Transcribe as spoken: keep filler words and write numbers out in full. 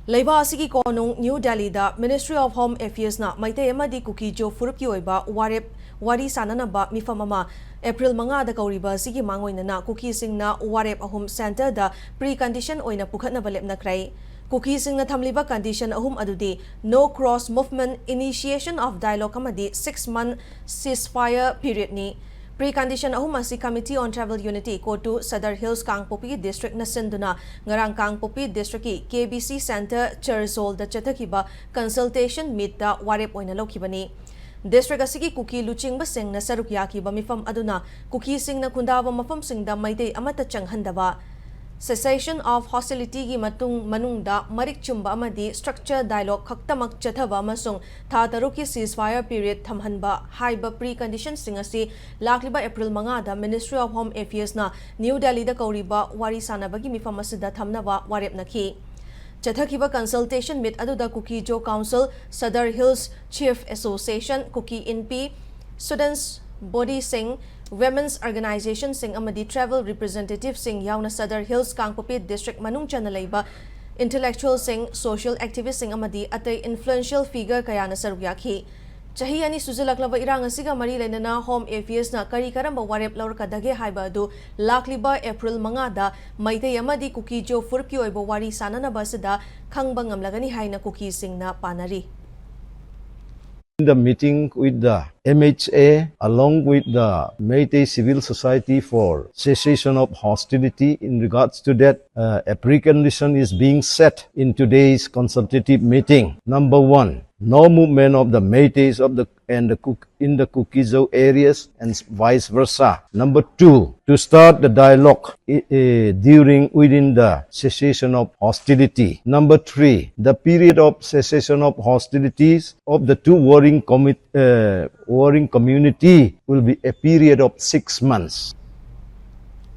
ꯂꯩꯕꯥꯛ ꯑꯁꯤꯒꯤ ꯀꯣꯅꯨꯡ ꯅ꯭ꯌꯨ ꯗꯦꯜꯂꯤꯗ Ministry of Home Affairsꯅ ꯃꯩꯇꯩ ꯑꯃꯗꯤ ꯀꯨꯀꯤꯖꯣ ꯐꯨꯔꯨꯞꯀꯤ ꯑꯣꯏꯕ ꯋꯥꯔꯦꯞ ꯋꯥꯔꯤ ꯁꯥꯅꯅꯕ ꯃꯤꯐꯝ ꯑꯃ ꯑꯦꯄ꯭ꯔꯤꯜ ꯃꯉꯥꯗ ꯀꯧꯔꯤꯕ ꯑꯁꯤꯒꯤ ꯃꯥꯡꯑꯣꯏꯅꯅ ꯀꯨꯀꯤꯁꯤꯡꯅ ꯋꯥꯔꯦꯞ ꯑꯍꯨꯝ centreꯗ precondition ꯑꯣꯏꯅ ꯄꯨꯈꯠꯅꯕ ꯂꯦꯞꯅꯈ꯭ꯔꯦ꯫ ꯀꯨꯀꯤꯁꯤꯡꯅ ꯊꯝꯂꯤꯕ condition ꯑꯍꯨꯝ ꯑꯗꯨꯗꯤ no cross movement, initiation of dialogue ꯑꯃꯗꯤ six month ceasefire periodꯅꯤ꯫ Precondition ꯑꯍꯨꯝ ꯑꯁꯤ Committee on Tribal Unity, CoTU, Sadar Hills, ꯀꯥꯡꯄꯣꯛꯄꯤ districtꯅ ꯁꯤꯟꯗꯨꯅ ꯉꯔꯥꯡ ꯀꯥꯡꯄꯣꯛꯄꯤ districtꯀꯤ KBC Centre Church Hallꯗ ꯆꯠꯊꯈꯤꯕ consultation meetꯇ ꯋꯥꯔꯦꯞ ꯑꯣꯏꯅ ꯂꯧꯈꯤꯕꯅꯤ꯫ District ꯑꯁꯤꯒꯤ ꯀꯨꯀꯤ ꯂꯨꯆꯤꯡꯕꯁꯤꯡꯅ ꯁꯔꯨꯛ ꯌꯥꯈꯤꯕ ꯃꯤꯐꯝ ꯑꯗꯨꯅ ꯀꯨꯀꯤꯁꯤꯡꯅ ꯈꯨꯟꯗꯥꯕ ꯃꯐꯝꯁꯤꯡꯗ ꯃꯩꯇꯩ ꯑꯃꯠꯇ ꯆꯪꯍꯟꯗꯕ, cessation of hostilityꯒꯤ ꯃꯇꯨꯡ ꯃꯅꯨꯡꯗ ꯃꯔꯤꯛ ꯆꯨꯝꯕ ꯑꯃꯗꯤ structure dialogue ꯈꯛꯇꯃꯛ ꯆꯠꯊꯕ ꯑꯃꯁꯨꯡ ꯊꯥ ꯇꯔꯨꯛꯀꯤ ceasefire period ꯊꯝꯍꯟꯕ ꯍꯥꯏꯕ preconditionꯁꯤꯡ ꯑꯁꯤ ꯂꯥꯛꯂꯤꯕ ꯑꯦꯄ꯭ꯔꯤꯜ ꯃꯉꯥꯗ Ministry of Home Affairsꯅ ꯅ꯭ꯌꯨ ꯗꯦꯜꯂꯤꯗ ꯀꯧꯔꯤꯕ ꯋꯥꯔꯤ ꯁꯥꯅꯕꯒꯤ ꯃꯤꯐꯝ ꯑꯁꯤꯗ ꯊꯝꯅꯕ ꯋꯥꯔꯦꯞꯅꯈꯤ꯫ ꯆꯠꯊꯈꯤꯕ consultation meet ꯑꯗꯨꯗ ꯀꯨꯀꯤꯖꯣ Council, Sadar Hills Chief Association, ꯀꯨꯀꯤ ꯏꯟꯄꯤ, students bodyꯁꯤꯡ, women's organizationꯁꯤꯡ ꯑꯃꯗꯤ tribal representativeꯁꯤꯡ ꯌꯥꯎꯅ Sadar Hills ꯀꯥꯡꯄꯣꯛꯄꯤ district ꯃꯅꯨꯡ ꯆꯟꯅ ꯂꯩꯕ intellectualꯁꯤꯡ, social activistꯁꯤꯡ ꯑꯃꯗꯤ ꯑꯇꯩ influential figure ꯀꯌꯥꯅ ꯁꯔꯨꯛ ꯌꯥꯈꯤ꯫ ꯆꯍꯤ ꯑꯅꯤ ꯁꯨꯖꯤꯜꯂꯛꯂꯕ ꯏꯔꯥꯡ ꯑꯁꯤꯒ ꯃꯔꯤ ꯂꯩꯅꯅ Home Affairsꯅ ꯀꯔꯤ ꯀꯔꯝꯕ ꯋꯥꯔꯦꯞ ꯂꯧꯔꯛꯀꯗꯒꯦ ꯍꯥꯏꯕ ꯑꯗꯨ ꯂꯥꯛꯂꯤꯕ ꯑꯦꯄ꯭ꯔꯤꯜ ꯃꯉꯥꯗ ꯃꯩꯇꯩ ꯑꯃꯗꯤ ꯀꯨꯀꯤꯖꯣ ꯐꯨꯔꯨꯞꯀꯤ ꯑꯣꯏꯕ ꯋꯥꯔꯤ ꯁꯥꯅꯅꯕ ꯑꯁꯤꯗ ꯈꯪꯕ ꯉꯝꯂꯒꯅꯤ ꯍꯥꯏꯅ ꯀꯨꯀꯤꯁꯤꯡꯅ ꯄꯥꯅꯔꯤ꯫ In the meeting with the M H A along with the Meitei Civil Society for cessation of hostility, in regards to that, uh, a precondition is being set in today's consultative meeting. Number one, no movement of the Meiteis of the and the Kuk- in the Kuki-Zo areas and vice versa. Number two, to start the dialogue i- eh, during within the cessation of hostility. Number three, the period of cessation of hostilities of the two warring commit, uh, warring community will be a period of six months.